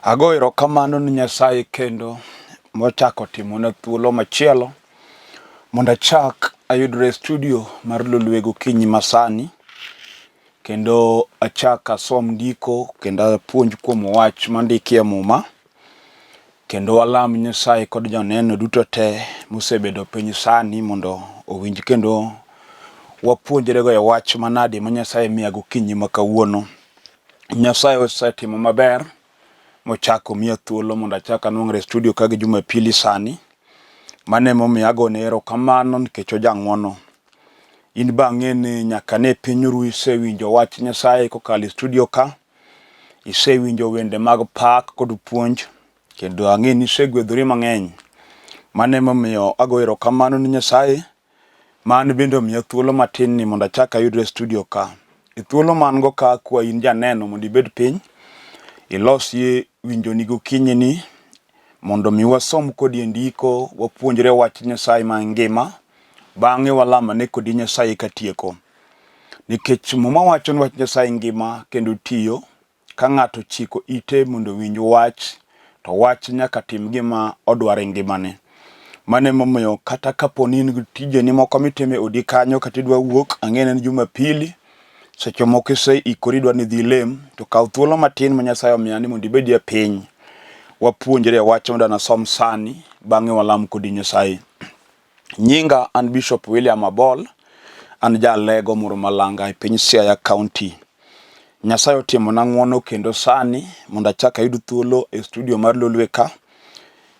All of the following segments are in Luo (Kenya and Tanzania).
Ago erokamano ni Nyasaye kendo mochako timona thuolo machielo mondo achak ayudre e studio mar Lolwe gokinyi masani kendo achak asom ndiko kendo apuonj kuom wach mondiki e muma kendo walam Nyasaye kod joneno duto te mosebedo piny sani mondo owinj kendo wapuonjrego e wach manade ma Nyasaye miya gokinyi ma kawuono. Nyasaye osetimo maber mochako miya thuolo mondo achak anwang're e studio ka gi Jumapili sani. Mano emomiyo agone erokamano nikech ojang'wono. In be ang'e ni nyaka ne piny oru isewinjo wach Nyasaye kokalo e studio ka. Isewinjo wende mag pak kod puonj kendo ang'e ni isegwedhori mang'eny. Mano emomiyo ago erokamano ni Nyasaye ma an bende omiya thuolo matin ni mondo achak ayudre e studio ka. E thuolo ma an go ka akwayi in janeno mondo ibed piny ilosie winjoni gokinyi ni mondo mi wasom kodi e ndiko, wapuonjre wach Nyasaye mangima, bang'e walamane kodi Nyasaye katieko. Nikech Muma wacho ni wach Nyasaye ngima kendo tiyo, ka ng'ato ochiko ite mondo owinj wach, to wach nyaka tim gima odwaro e ngimane. Mano emomiyo kata kapo ni in gi tijeni moko mitimo e odi kanyo kata idwa wuok, ang'e ni en Jumapili, seche moko iseikori idwa ni idhi ilem, to kaw thuolo matin ma Nyasaye omiya ni mondo ibedie piny, wapuonjre wach ma nasom sani, bang'e walam kodi Nyasaye. Nyinga an Bishop William Abol, an jalego moro malanga e piny Siaya County. Nyasaye otimona ng'wono kendo sani mondo achak ayud thuolo e studio mar Lolwe ka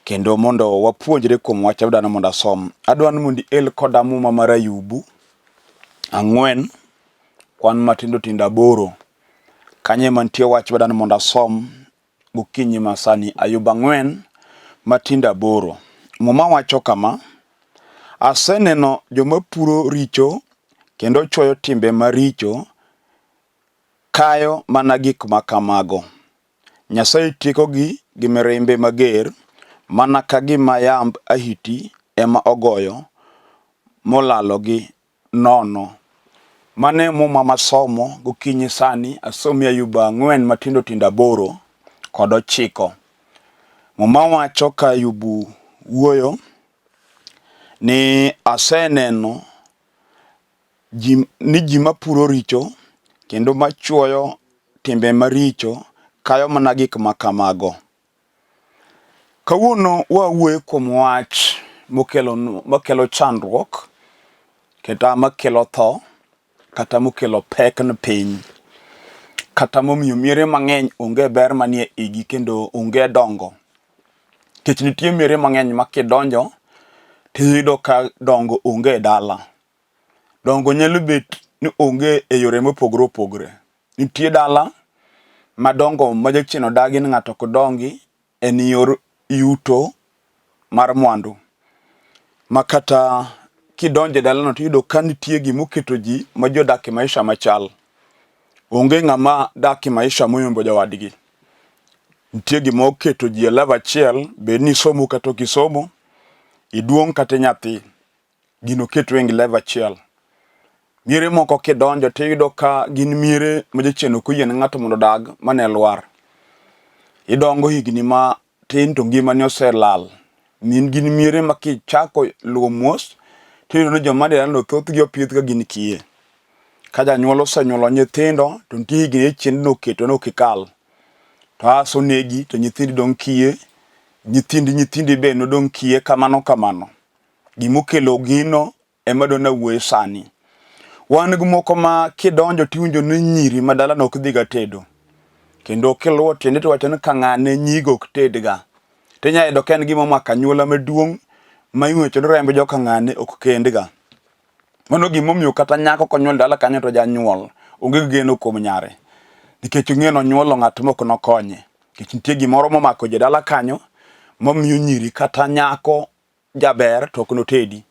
kendo mondo wapuonjre kuom wach adwaro mondo asom. Adwa ni mondo iel koda muma mar Ayubu ang'wen kwan matindo tindo aboro. Kanyo ema nitie wach madwaro ni mondo asom gokinyi ma sani Ayub ang'wen matindo aboro. Muma wacho kama, Aseneno joma puro richo kendo chwoyo timbe maricho kayo mana gik ma kamago. Nyasaye tiekogi gi mirimbe mager mana ka gima yamb ahiti ema ogoyo molalogi nono. Mano e muma masomo gokinyi sani, asomi Ayub ang'wen matindo tindo aboro kod ochiko. Muma wacho ka Ayubu wuoyo ni aseneno ji, ni ji mapuro richo kendo machuoyo timbe maricho kayo mana gik ma kamago. Kawuono wawuoyo kuom wach mokelo makelo chandruok kata makelo tho kata mokelo pek ne piny kata momiyo miere mang'eny onge ber manie igi kendo onge dongo. Nikech nitie miere mang'eny ma kidonjo tiyudo ka dongo onge e dala. Dongo nyalo bet ni onge e yore mopogore opogore. Nitie dala madongo ma jachien odagi ni ng'ato ok dongi en yor yuto mar mwandu. Ma kata kidonjo e dalano tiyudo ka nitie gimoketo ji ma ji odak e maisha machal. Onge ng'ama dak e maisha moyombo jowadgi. Nitie gima oketo ji e level achiel, bed ni isomo kata ok isomo, iduong' kata inyathi. Gino ketwe e level achiel. Miere moko kidonjo tiyudo ka gin miere ma jachien ok oyie ne ng'ato mondo odag mane lwar. Idongo higni matin to ngimani oselal. Gin miere ma kichako luwo mos tiyudo ni joma nie dalano thothgi opidh ka gin kiye. Ka janyuol osenyuolo nyithindo to nitie higni jachien noketo ni ok ikal. To as onegi to nyithindi dong' kiye, nyithind nyithindi be nodong' kiye kamano kamano. Gimokelo gino ema dwa nawuoye sani. Wan gi moko ma kidonjo tiwinjo ni nyiri ma dalano ok dhiga tedo. Kendo kiluwo tiende to iwacho ni ka ng'ane nyigo ok tedga. Tinya yudo ka en gima omako anyuola maduong' ma iwacho ni remb joka ng'ane ok kendga. Mano gimomiyo kata nyako konyuol dala kanyo to janyuol onge gi geno kuom nyare. Nikech ong'eyo ni onyuolo ng'at mok nokonye. Nikech nitie gimoro momako jodala kanyo mamiyo nyiri kata nyako jaber to ok notedi.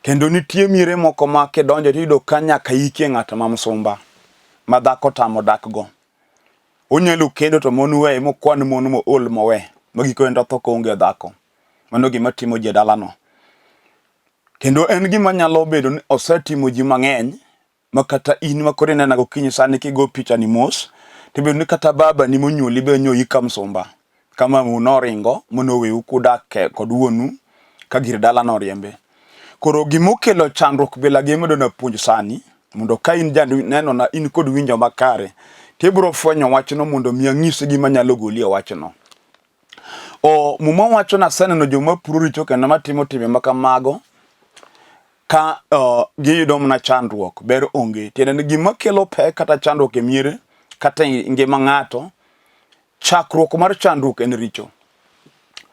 Kendo nitie miere moko ma kidonjo tiyudo ka nyaka ikie ng'at ma msumba ma dhako tamo dak go. Onyalo kendo to mon weye mokwan mon mool mowe ma gikone to otho koonge dhako. Mano gima timo ji e dalano. Kendo en gima nyalo bedo ni osetimo ji mang'eny ma kata in ma koro inena gokinyi sani kigo picha ni mos To bedo ni kata baba ni monyuoli be nyoyi ka msumba. Ka mamau noringo monoweu kudak kod wuonu ka gir dala noriembe. Koro gimokelo chandruok bila gi emodo napuonj sani mondo ka in janeno na in kod winjo makare tibiro fwenyo wachno mondo mi anyisi gima nyalo goli e wachno. O Muma wacho ni aseneno joma puro richo kendo matimo timbe ma kamago ka giyudo mana chandruok, ber onge. Tiende ni gima kelo pek kata chandruok e miere kata e ngima ng'ato, chakruok mar chandruok en richo.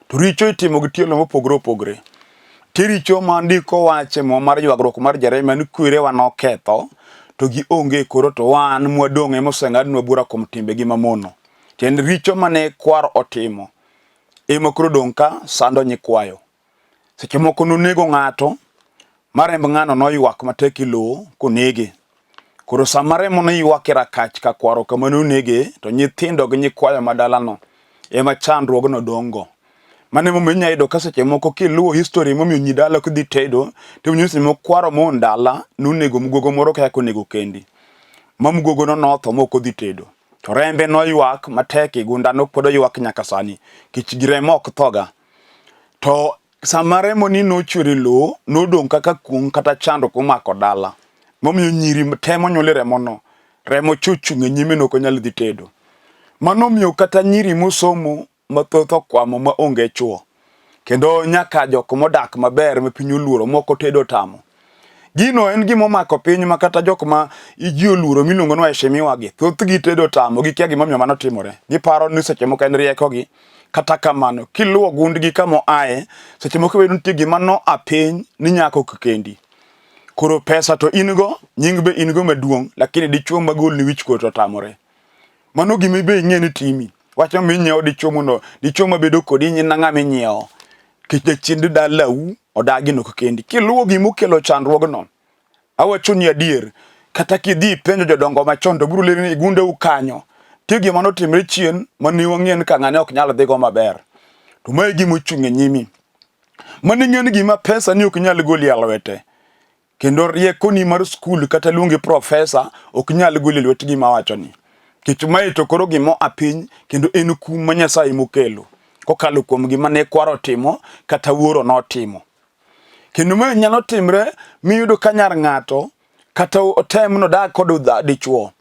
To richo itimo gi tielo mopogore opogore. Nitie richo ma ndiko wache muma mar ywagruok mar Jeremia ni kwerewa noketho to gionge koro to wan mwadong' ema oseng'adnwa bura kuom timbegi mamono. Tiend richo mane kwar otimo ema koro dong' ka sando nyikwayo. Seche moko nonego ng'ato ma remb ng'ano noywak matek e lowo konege. Koro sama remo ne ywak e rakach ka kwaro kama nonege to nyithindo gi nyikwayo ma dalano ema chandruogno dong' go. Mano emomiyo inya yudo ka seche moko kiluwo history momiyo nyi dala ok dhi tedo to iwinjo ni seche moko kwaro mon dala nonego mgogo moro kaka onego kendi. Ma mgogo no notho ma ok odhi tedo. To rembe noywak matek e gundano pod oywak nyaka sani kech gi remo ok thoga. To sama remo ni nochwer e lowo nodong' kaka kuong' kata chandruok momako dala. Momiyo nyiri temo nyuole remono, remo cha ochung' e nyime ne ok onyal dhi tedo. Mano omiyo kata nyiri mosomo mathoth okwamo ma onge chuo. Kendo nyaka jok modak maber ma piny oluoro moko tedo otamo. Gino en gima omako piny ma kata jok ma ji oluoro miluongo ni waheshimiwa gi thothgi tedo otamo gikia gima omiyo mano timore. Giparo ni seche moko en riekogi. Kata kamano kiluwo gundgi kama oaye seche moko ibedo nitie gima noa piny ni nyako ok kendi. Koro pesa to in go, nying be in go maduong' lakini dichuo magolni wichkuot otamore. Mano gima ibe ing'e ni timi. Wach ma inyiewo dichuo mondo dichuo mabedo kodi in ng'ama inyiewo. Nikech jachiend dalau odagi nok kendi. Kiluwo gima okelo chandruogno, awacho ni adier, kata kidhi ipenjo jodongo machon to biro leroni ni gundeu kanyo. Nitie gima notimre chien mane wang'e ni ka ng'ane ok nyal dhigo maber. To mae gima ochung' e nyimi. Mane ing'e ni gima pesa ni ok nyal goli e lwete. Kendo riekoni mar skul kata luongi profesa ok nyal golo e lwet gima awachoni. Nikech mae to koro gima oa piny kendo en kum ma Nyasaye mokelo kokalo kuom gima ne kwaro otimo kata wuoro notimo. Kendo mae nyalo timre miyudo ka nyar ng'ato kata otem nodag kod dichuo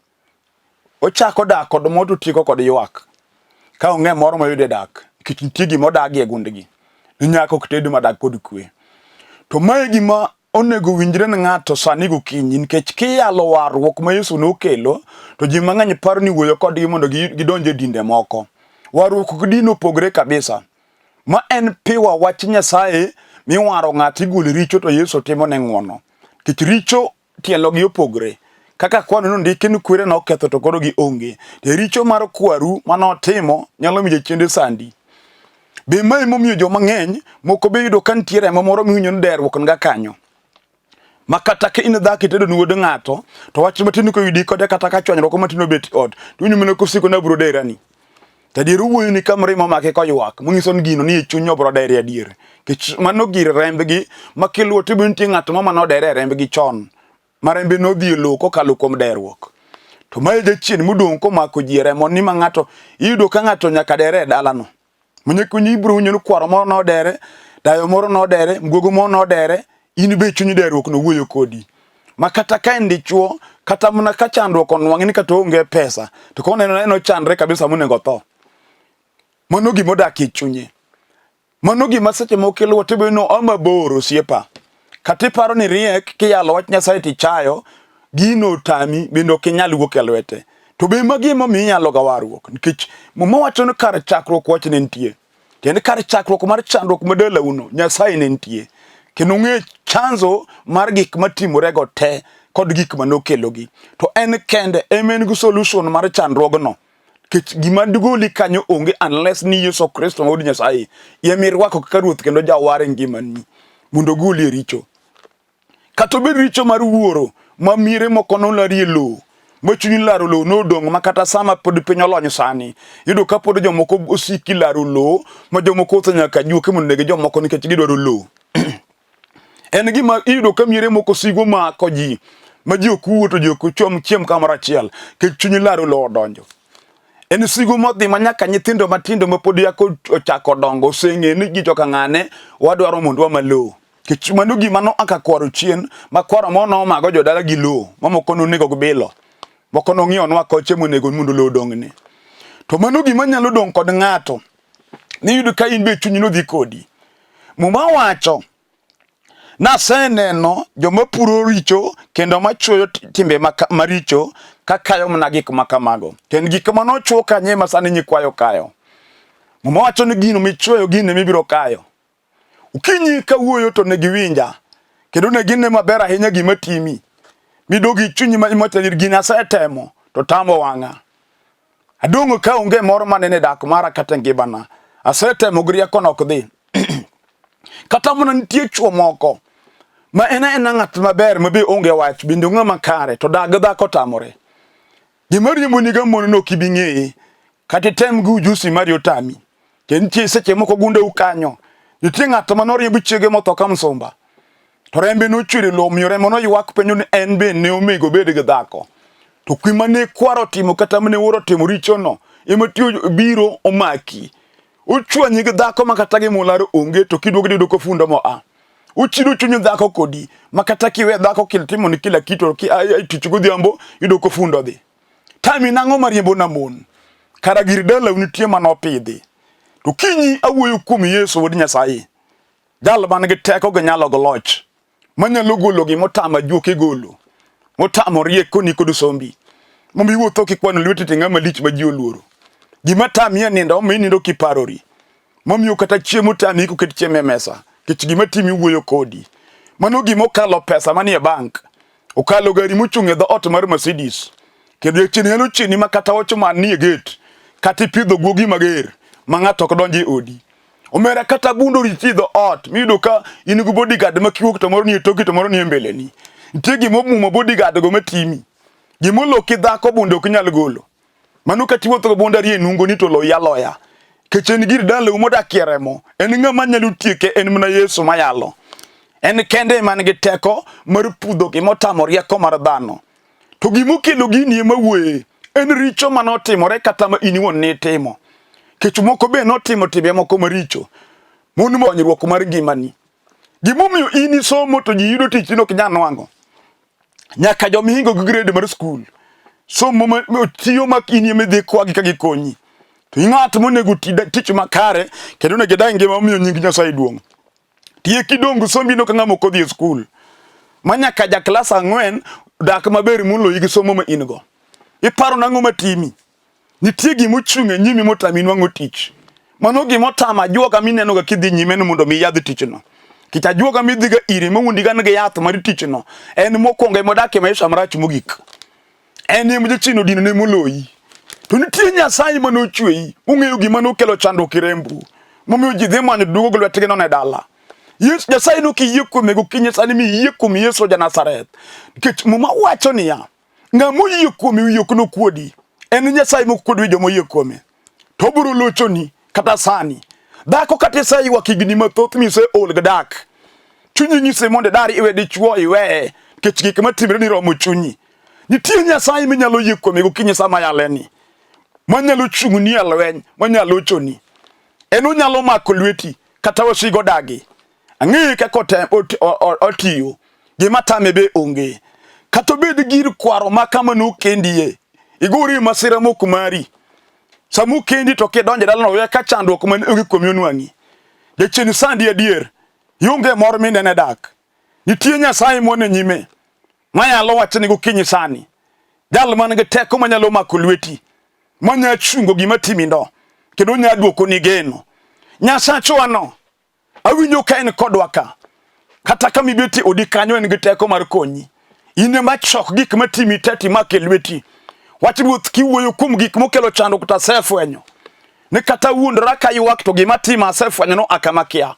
Ochako dak kod mor to otieko kod ywak. Ka onge mor moyudo e dak, nikech nitie gima odagi e gundgi. Ni nyako ok ted madag kod kwe. To mae gima onego winjre ne ng'ato sani gokinyi nikech kiyalo warruok ma Yesu nokelo to ji mang'eny paro ni wuoyo kodgi mondo gidonj e dinde moko. Warruok gi din opogre kabisa. Ma en piwa wach Nyasaye miwaro ng'ato igolo richo to Yesu timo ne ng'wono. Nikech richo tielogi opogre. Kaka kwano nondiki ni kwere noketho to koro gionge. To richo mar kwaru manotimo nyalo miyo jachiende sandi. Be mae momiyo joma ng'eny moko be yudo ka nitie remo moro miwinjo ni derruok nga kanyo. Ma kata ka in dhako itedo ni wuod ng'ato to wach matin koyudi kode kata ka chwanyruok matin obet e ot to iwinjo mana kosiko ni abiro derani. To adier owuoyo ni ka mirima omake koywak, manyiso ni gino ni e chunye obiro dere adier. Nikech mano gir rembgi ma kiluwo to ibiro nitie ng'at moro mane odere e rembgi chon, ma rembe nodhi e lowo kokalo kuom derruok. To mae jachien modong' komako ji e remo ni ma ng'ato iyudo ka ng'ato nyaka dere e dalano. Manyaka ibiro winjo ni kwaro moro nodere, dayo moro nodere, mgogo moro nodere, in be chuny derruok no wuoyo kodi. Ma kata ka en dichuo, kata mana ka chandruok onwang'e ni kata onge pesa, to koneno en ochandre kabisa monego otho. Mano gima odak e chunye. Mano gima seche moko iluwo tibedo ni oa mabor osiepa. Kata iparo ni riek kiyalo wach Nyasaye tichayo, gino otami bende ok inyal wuok e lwete. To be magi emomiyo inyalo ga warruok nikech Muma wacho ni kar chakruok wach ne nitie. Tiende kar chakruok mar chandruok ma dalauno Nyasaye ne nitie. Kendo ong'eyo chanzo mar gik matimorego te kod gik ma nokelogi. To en kende ema en gi solution mar chandruogno. Nikech gima digoli kanyo onge unless ni Yesu Kristo ma Wuod Nyasaye ema irwako kaka Ruoth kendo Jawar e ngimani mondo ogoli e richo. Kata obed richo mar wuoro ma miere moko nolarie lowo ma chuny laro lowo nodong' ma kata sama pod piny olony sani yudo ka pod jomoko osiki laro lowo ma jomoko otho nyaka juoke mondo neg jomoko nikech gidwaro lowo. En gima iyudo ka miere moko sigo mako ji ma ji ok wuo to ji ok chom chiem kamoro achiel nikech chuny laro lowo odonjo. En sigu modhi ma nyaka nyithindo matindo ma pod yako ochako dongo oseng'e ni gi joka ng'ane wadwaro mondo wama lowo. Kech mano gima no aka kwaro chien ma kwaro mo nomago jodala gi lowo mamoko nonego gi bilo. Moko nong'iyonwa koche monego mondo lowo odong'ne. To mano gima nyalo dong' kod ng'ato niyud ka in be chunyi nodhi kodi. Muma wacho Naseneno joma puro richo kendo machuoyo timbe maricho ka kayo mana gik ma kamago. To en gik ma nochuo kanye ma sani nyikwayo kayo. Muma wacho ni gino michuoyo gino mibiro kayo. Okinyi kawuoyo to ne giwinja kendo ne ginene maber ahinya gima timi. Midogi chunyi ma imacho ni gini asetemo to tamo wang'a. Adong' ka onge mor manene dak mara kata e ngimana. Asetemo gi rieko nok dhi. Kata mana nitie chwo moko ma en aena ng'at maber ma be onge wach bende ong'ama kare to dak gi dhako tamore. Gima riemboni ga mon no ok ibi ng'eye kata item gi ujusi mari otami. To nitie seche moko gundeu kanyo nitie ng'at ma noriemb chiege motho ka msumba. To rembe nochwer e lowo omiyo remo noywak penjo ni en be ne onego obed gi dhako. To kwi mane kwaro otimo kata mane wuoro otimo richono ema tiyo biro omaki. Ochwanyi gi dhako ma kata gimularo onge to kiduogo iyudo kofundo moa. Ochido chuny dhako kodi ma kata kiwe dhako kitimo ni kila kitu ki tich godhiambo iyudo kofundo dhi. Tami nang'o mariembo na mon? Kara gir dalau nitie manopidhi. To kinyi awuoyo kuom Yesu wuod Nyasaye. Jal man gi teko gi nyalo gi loch manyalo golo gima otamo ajuoke golo motamo riekoni kod sombi momiyo iwuotho kikwano lweti to ing'ama lich ma ji oluoro gima tami e nindo omiyo inindo kiparori momiyo kata chiemo tami koket chiemo e mesa nikech gima timi wuoyo kodi mano gima okalo pesa manie bank okalo gari mochung' e dhoot mar Mercedes kendo jachien nyalo chieni ma kata ocho manie gate kata ipidho guogi mager ma ng'ato ok donj e odi Omera kata bundo oriti e dhoot miyudo ka in gi bodyguard ma kiwuok to moro nie toki to moro nie mbeleni. Nitie gima omumo bodyguard go matimi. Gima oloki dhako bunde ok nyal golo. Mano kata iwuotho gi bunde ariyo e nungoni to loyi aloya. Nikech en gir dalau modakie remo. En ng'ama nyalo tieke en mana Yesu mayalo. En kende ema en gi teko mar pudho gima otamo rieko mar dhano. To gima okelo gini ema wuoye en richo mane otimore kata ma in iwuon nitimo. Kech moko be notimo timbe moko maricho. Mon konyruok mar ngimani. Gimomiyo in isomo to ji yudo tich in ok inyal nwang'o. Nyaka joma ihingo gi grade mar skul. Somo ma tiyo ma in ema idhi kwagi ka gikonyi. To ing'at monego oti tich makare kendo onego idag ngima mamiyo nying Nyasaye duong'. Tie kidong sombi no ka ng'ama ok odhi e skul. Ma nyaka ja klas ang'wen dak maber moloyi gi somo ma in go. Iparo nang'o matimi? Nitie gima ochung' e nyimi motami nwang'o tich. Mano gima otamo ajuoga minenoga kidhi nyime ni mondo mi yadh tichno. Kech ajuoga midhiga ire mowuondiga ni gi yath mar tichno en mokwongo ema odak e maisha marach mogik. En ema jachien odinone moloyi. To nitie Nyasaye mane ochweyi, mong'eyo gima nokelo chandruok e rembu, momiyo ji dhi manyo duogo gi lwetgi nono e dala. Yesu Nyasaye nokiyie kuome gokinyi sani mi yie kuom Yesu ja Nazareth. Nikech Muma wacho niya, ng'ama oyie kuome wiye ok nokuodi. En Nyasaye mok kuod wi joma oyie kuome. To obiro lochoni kata sani. Dhako kata iseywak higni mathoth mise ol gi dak. Chunyi nyisi mondo idar iwe dichwo iweye nikech gik matimre ni romo chunyi. Nitie Nyasaye minyalo yie kuome gokinyi sama yaleni, manyalo chung'ni e lweny, manyalo lochoni. En onyalo mako lweti kata wasigo dagi. Ang'eyo kaka otiyo, gima tame be onge. Kata obed gir kwaro ma kama nokendie, igori e masira mok mari. Sama okendi to kidonjo e dalano we ka chandruok man onge kuomi onwang'i. Jachien sandi adier, ionge mor minene dak. Nitie Nyasaye mwane nyime mayalo wachni gokinyi sani. Jal man gi teko manyalo mako lweti, manya chungo gima timindo, kendo nya duokoni geno. Nyasachwano, awinjo ka en kodwa ka. Kata ka mibetie odi kanyo en gi teko mar konyi. In ema chok gik matimi te timak e lweti. Wach Ruoth kiwuoyo kuom gik mokelo chandruok to asefwenyo. Ni kata wuondora ka ywak to gima timo asefwenyo no akama kia.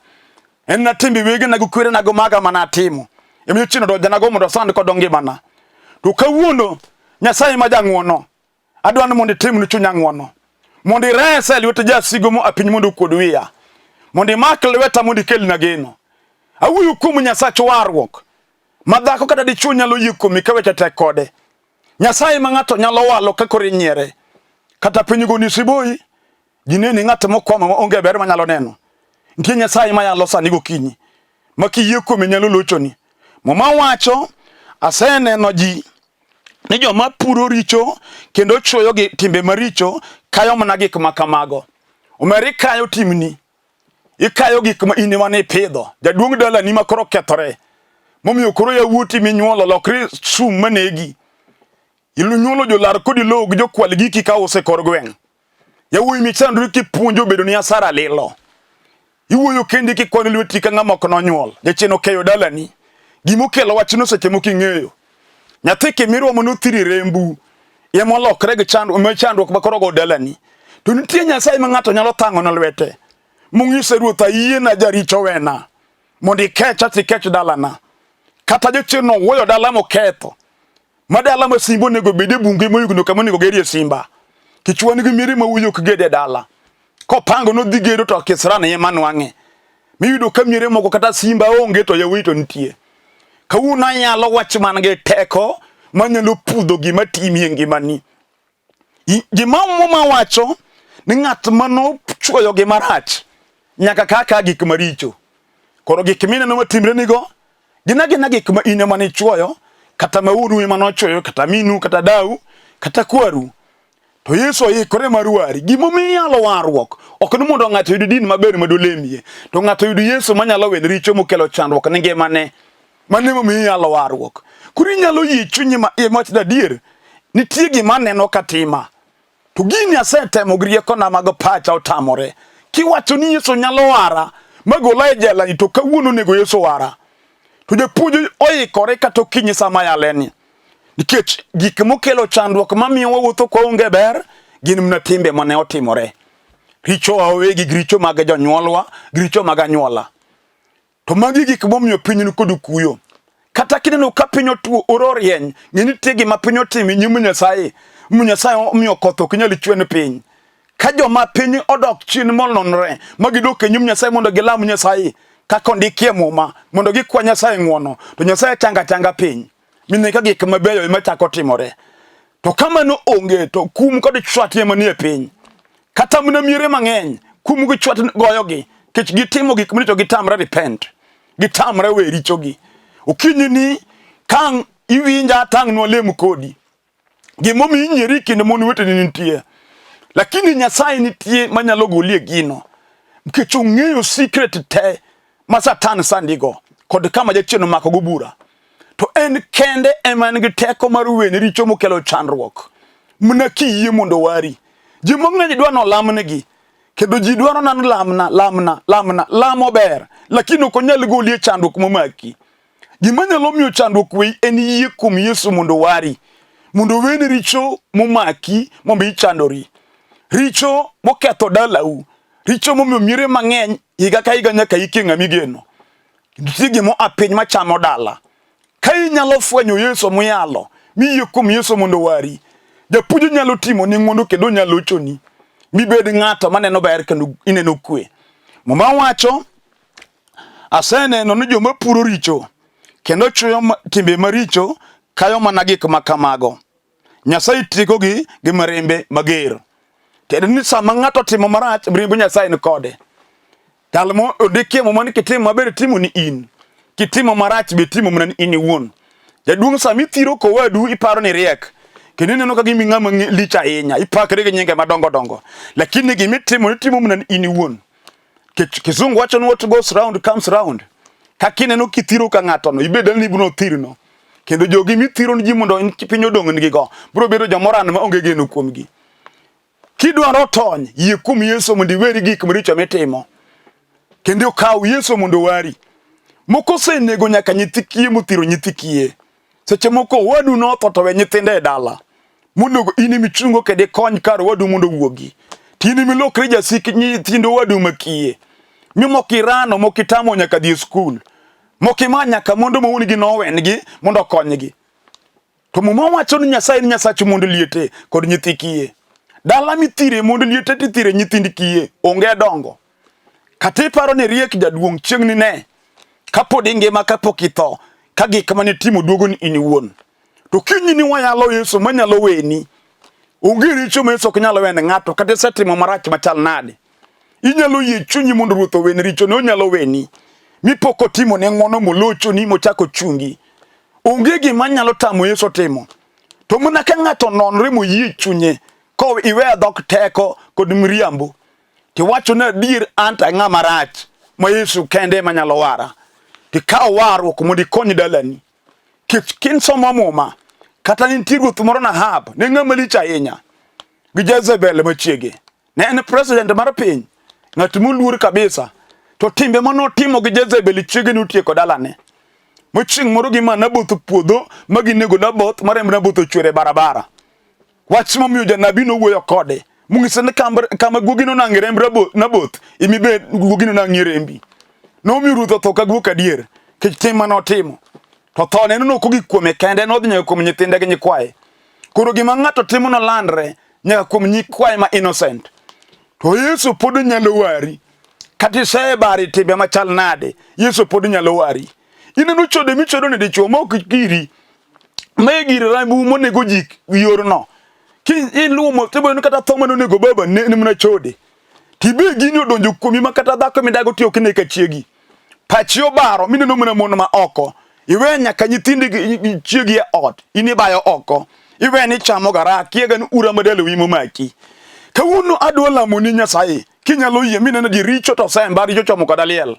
En na timbe wegena gi kwerena go maga mana atimo. Emiyo chino donjana go mondo osand kod ngimana. To kawuono Nyasaye ma jang'wono adwa ni mondo itim ni chunya ng'wono. Mondo iresa e lwet jasigu moa piny mondo okuod wiya. Mondo imak lweta mondo ikelna geno. Awuoyo kuom Nyasach warruok ma dhako kata dichwo nyalo yie kuome ka weche tek kode. Nyasaye ma ng'ato nyalo walo ka koro inyiere. Kata piny goni siboi, ji neni ng'at mokwamo ma onge ber manyalo neno. Nitie Nyasaye mayalo sani gokinyi, ma kiyie kuome nyalo lochoni. Muma wacho, aseneno ji ni joma puro richo kendo chuoyo gi timbe maricho kayo mana gik ma kamago. Omer ikayo timni, ikayo gik ma in ema nipidho. Jaduong' dalani ma koro okethore, momiyo koro yawuoti minyuolo lokre sum manegi. Inyuolo jolar kodi lowo gi jokwal giki ka use kor gweng'. Yawuoyi michandori kipuonjo obedo ni asara lilo. Iwuoyo kendi kikwano lweti ka ng'ama ok nonyuol. Jachien okeyo dalani. Gima okelo wachno seche moko ing'eyo. Nyathi kimirwa mono thiri rembu ema olokre gi chandruok chandruok ma koro go dalani. To nitie Nyasaye ma ng'ato nyalo thang'o ne lwete. Mong'ise Ruoth ayiena jaricho wena mondo ikecha tikech dalana. Kata jachien no wuoyo dala moketho. Ma dala ma simba onego bed e bunge moyugno kama onego gerie simba. Kichwa nigi miere ma wuoyo ok ged e dala. Kopango nodhi gedo to kisran ema nwang'e. Miyudo ka miere moko kata simba onge to yawuoyi to nitie. Kawuono anyalo wach man gi teko manyalo pudho gima timi e ngimani. Gima Muma wacho ni ng'at manochuoyo gima rach nyaka kaka gik maricho. Koro gik mineno matimre nigo gin agina gik ma in ema nichuoyo kata ma wuonu ema nochuoyo kata minu kata dau kata kwaru. To Yesu oikore mar wari. Gimomiyo iyalo warruok ok ni mondo ng'ato oyud din maber ma dolemie, to ng'ato oyud Yesu manyalo wene richo mokelo chandruok ne ngimane. Mano emomiyo iyalo warruok. Koro inyalo yie chunyi ma iye mach adier, nitie gima aneno katima. To gini asetemo gi riekona mag pacha otamore. Kiwacho ni Yesu nyalo wara, magola e jela ni to kawuono onego Yesu wara. To japuonj oikore kata okinyi sama yaleni. Nikech gik mokelo chandruok mamiyo wawuotho kwaonge ber gin mana timbe mane otimore. Richo wawegi gi richo mag jonyuolwa, gi richo mag anyuola. To magi gik momiyo piny ni kod kuyo. Kata kineno ka piny otuo oro rieny, ng'e ni nitie gima piny otimo e nyim Nyasaye. Omiyo Nyasaye omiyo koth ok nyal chwe ne piny. Ka joma piny odok chien mononre ma gidok e nyim Nyasaye mondo gilam Nyasaye kaka ondikie Muma, mondo gikwa Nyasaye ng'wono, to Nyasaye changa changa piny. Mine ka gik mabeyo ema chako timore. To ka mano onge to kum kod chwat ema nie piny. Kata mana miere mang'eny kum gi chwat goyogi nikech gitimo gik maricho gitamre repent. Gitamre we richogi. Okinyi ni kang' iwinja tang' nwalem kodi. Gimomiyo inyieri kinde mon weteni nitie. Lakini Nyasaye nitie manyalo goli e gino. Nikech ong'eyo secret te ma Satan sandigo kod kama jachien omako go bura. To en kende ema en gi teko mar weni richo mokelo chandruok. Mana kiyie mondo wari. Ji mang'eny dwa nolamnegi. Kendo ji dwaro nano lamna, lamna, lamna. Lamo ber, lakini ok onyal goli e chandruok momaki. Gima nyalo miyo chandruok weyi en yie kuom Yesu mondo wari, mondo oweni richo momaki momiyo ichandori, richo moketho dalau, richo momiyo miere mang'eny higa ka higa nyaka ikie ng'ama igeno. Nitie gima oa piny machamo dala. Ka inyalo fwenyo Yesu muyalo, miyie kuom Yesu mondo wari, japuonj nyalo timoni ng'wono kendo onyalo lochoni, mibed ng'ato maneno ber kendo ineno kwe. Muma wacho Aseneno ni joma puro richo kendo chuyo timbe maricho kayo mana gik ma kamago. Nyasaye tiekogi gi mirimbe mager. Tiende ni sama ng'ato otimo marach, mirimb Nyasaye ni kode. Jal mo ondikie Muma ni kitimo maber itimo ni in, kitimo marach be itimo mana ni in iwuon. Jaduong' sama ithiro kowadu iparo ni riek kendo ineno ka gima ng'ama lich ahinya, ipakri gi nyinge madongo dongo, lakini gima itimo itimo mana ni in iwuon. Kizungu wacho ni what goes round comes round. Kaka ineno kithiro ka ng'ato no, ibed ni ibiro thirno. Kendo jogi mithiro ni ji mondo piny odong' nigi go, biro bedo jomoran ma onge geno kuomgi. Kidwaro tony, yie kuom Yesu mondo iweri gik maricho mitimo. Kendo okaw Yesu mondo owari. Moko osenego nyaka nyithi kiye mothiro nyithi kiye. Seche moko owadu notho to we nyithinde e dala. Monego in ema ichungo kendo ikony kar owadu mondo owuogi. To in ema ilokri jasik nyithind owadu makiye. Mi moko irano, moko itamo nyaka dhi e skul. Moko ima nyaka mondo ma wuon-gi nowengi mondo okonygi. To Muma wacho ni Nyasaye en Nyasach mond liete kod nyithi kiye. Dala mithire mond liete tithire nyithind kiye, onge dongo. Kata iparo ni riek jaduong' chieng' ni ne kapod ingima kapok itho ka gik mane itimo duogo ni in iwuon. To kinyi ni wayalo Yesu manyalo weni. Onge richo ma Yesu ok nyal wene ng'ato kata isetimo marach machal nade. Inyalo yie chunyi mondo Ruoth oweni richone, onyalo weni. Mi pok otimo ne ng'wono molochoni mochako chungi. Onge gima nyalo tamo Yesu timo. To mana ka ng'ato nonre moyie chunye ko iweyo dhok teko kod miriambo tiwacho ni adier an to ang'ama rach ma Yesu kende ema nyalo wara. Tikaw warruok mondo ikony dalani. Kech kinsomo muma kata nitie ruoth moro Ahab ne ng'ama lich ahinya gi Jezebel machiege. Ne en president mar piny, ng'at moluor kabisa. To timbe ma notimo gi Jezebel chiege notieko dalane. Ma chieng' moro gima Naboth puodho ma ginego Naboth ma remb Naboth ochwer e barabara. Wach momiyo janabi nowuoyo kode mong'ise ni kama guogi nonang'e remb Naboth imibe guogi nonang'ie rembi. Nomiyo ruoth otho ka guok adier kech tim ma notimo. To thone no ok ogik kuome kende, nodhi nyaka kuom nyithinde gi nyikwaye. Koro gima ng'ato timo nolandre nyaka kuom nyikwaye ma innocent. To Yesu pod nyalo wari. Kata isebari timbe machal nade, Yesu pod nyalo wari. Ineno chode michodo ne dichuo ma ok giri. Ma e gir rambu monego ji yorno. Ki iluwo mos tibo kata tho mane onego baba ne ne mana chode. Tibe gini odonjo kuomi ma kata dhako midago tiyo kine ka chiegi. Pachi obaro mineno mana mon ma oko. Iwe nyaka nyithindi gi chiegi e ot, in ibayo oko. Iwe ni chamo gara, kiega ni ura madalo wi momaki. Kawuono adwa lamo ni Nyasaye, kinyalo yie mineno di richo to semba richo chomo koda liel.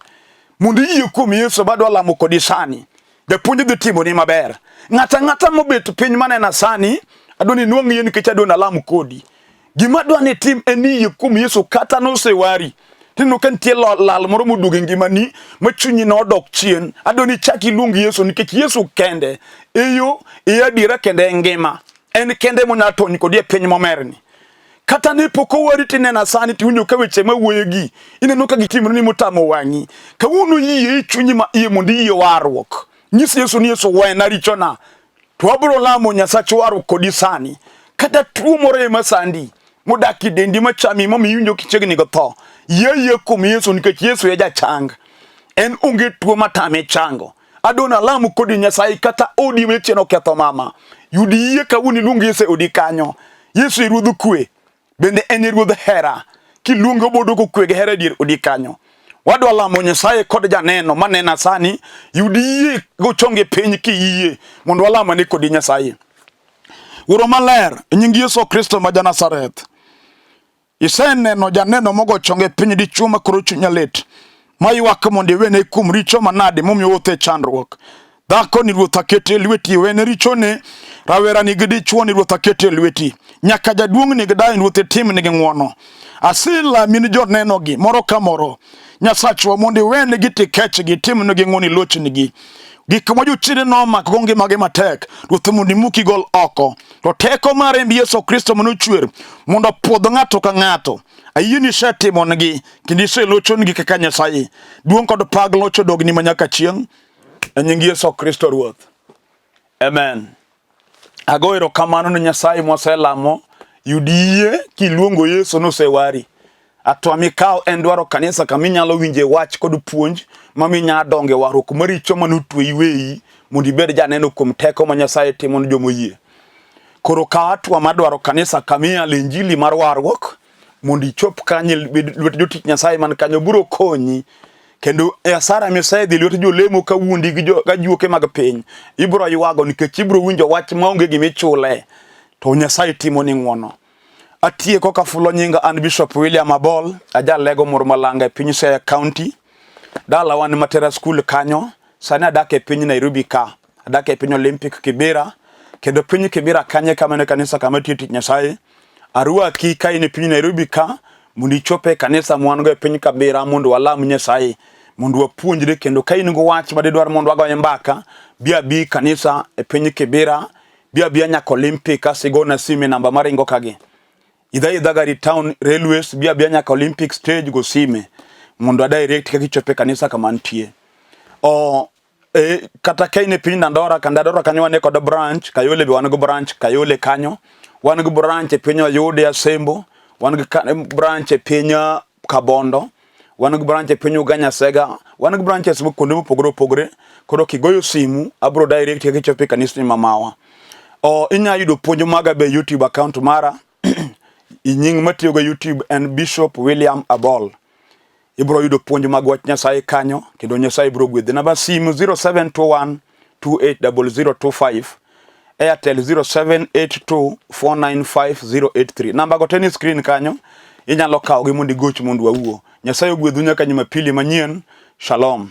Mondo iyie kuom Yesu badwa lamo kodi sani. Japuonj dhi timoni maber. Ng'ato ang'ata mobet piny manena sani, adwa ni inwang' yie nikech adwa nalam kodi. Gima adwa ni itim en ni yie kuom Yesu kata nosewari. Tineno ka nitie lal moro moduogo e ngimani ma chunyi nodok chien. Adwa ni ichak iluong Yesu nikech Yesu kende e yo, e adiera kendo e ngima. En kende monyalo tony kodi e piny momerni. Kata ne pok owari tinena sani tiwinjo ka weche ma wuoyogi ineno ka gitimore ni motamo wang'i. Kawuono yie e chunyi ma iye mondo iyie warruok. Nyis Yesu ni Yesu wena richona. To wabiro lamo Nyasach warruok kodi sani. Kata tuo moro ema sandi modak e dendi machami momiyo iwinjo kichiegni gi tho. Yie yie kuom Yesu nikech Yesu e jachang. En onge tuo matame chango. Adona alam kodi Nyasaye kata odi machien oketho mama. Yud yie kawuono iluong Yesu e odi kanyo. Yesu e ruodh kwe, bende en e ruodh hera. Kiluonge obiro duoko kwe gi hera e dier odi kanyo. Wadwa lamo Nyasaye kod janeno manena sani, yud yie go chonge piny kiyie mondo walamane kodi Nyasaye. Wuoro maler, e nying Yesu Kristo ma ja-Nazareth, Iseneno janeno mogo chonge piny dichwo ma koro chunya lit, ma ywak mondo iwene kuom richo manade momiyo owuotho e chandruok. Dhako ni Ruoth akete e lweti, wene richone. Rawera ni gi dichwo ni Ruoth akete e lweti. Nyaka jaduong' ni gi dayo Ruoth itim nigi ng'wono. Aselami ni jonenogi moro ka moro. Nyasachwa mondo iwenegi tikechgi, itimnegi ng'wono ilochnigi. Gik ma jochiende nomako ngimagi matek, Ruoth mondo imuk igol oko. To teko mar remb Yesu Kristo mane ochwer mondo opuodh ng'ato ka ng'ato. Ayie ni isetimonegi kendo iselochonegi kaka Nyasaye. Duong' kod pak loch odogni manyaka chieng' e nying Yesu Kristo Ruoth. Amen. Ago erokamano ne Nyasaye mwaselamo. Yud yie kiluongo Yesu nosewari. Atwa mikawo en dwaro kanisa kama inyalo winje wach kod puonj ma minya donge warruok maricho mane otweyi weyi mondo ibed janeno kuom teko ma Nyasaye timo ne joma oyie. Koro kaw atwa madwaro kanisa kama iyalo injili mar warruok mondo ichop kanyo lwet jotich Nyasaye man kanyo biro konyi kendo e asara misedhi lwet jolemo ka wuondi gi ajuoke mag piny ibiro ywago nikech ibiro winjo wach maonge gima ichule to Nyasaye timoni ng'wono. Atieko kafulo nyinga an Bishop William Abol, ajalego moro malanga e piny Siaya County. Dalawa ni Matera School kanyo, sani adak e piny Nairobi ka. Adak e piny Olympic Kibera, kendo piny Kibera kanyo e kama ne kanisa kama tiyo tich Nyasaye. Arwaki ka in e piny Nairobi ka mondo ichop e kanisa mwan go e piny Kabira mondo walam Nyasaye, mondo wapuonjre kendo ka in gi wach ma didwar mondo wagoye mbaka, bi abi kanisa e piny Kibera Bi abiya nyaka Olympic kasto igona simu e namba maringo kagi. Idha idha gari town railways bi abiya nyaka Olympic stage go sime mondo a direct kaka ichopo e kanisa kama antie. O e, kata ka in e piny Dandora, ka Dandora kanyo wan kod branch, Kayole be wan gi branch Kayole kanyo. Wan gi branch e piny Oyude Asembo, wan gi branch e piny Kabondo. Wan gi branch e piny Ugenya Sega, wan gi branches mo kuonde mopogore opogore. Koro kigoyo simu, abro direct kaka ichopo e kanisni mamawa. O, inya yudo puonj maga be YouTube account mara. Nying matiyogo YouTube en Bishop William Abol. Ibiro yudo puonj mag wach Nyasaye kanyo kendo Nyasaye biro gwedhi. Namba simu 0721 280025 Airtel 0782495083. Namba go te ni screen kanyo inyalo kawogi mondo igoch mondo wawuo. Nyasaye ogwedhu nyaka Jumapili manyien. Shalom.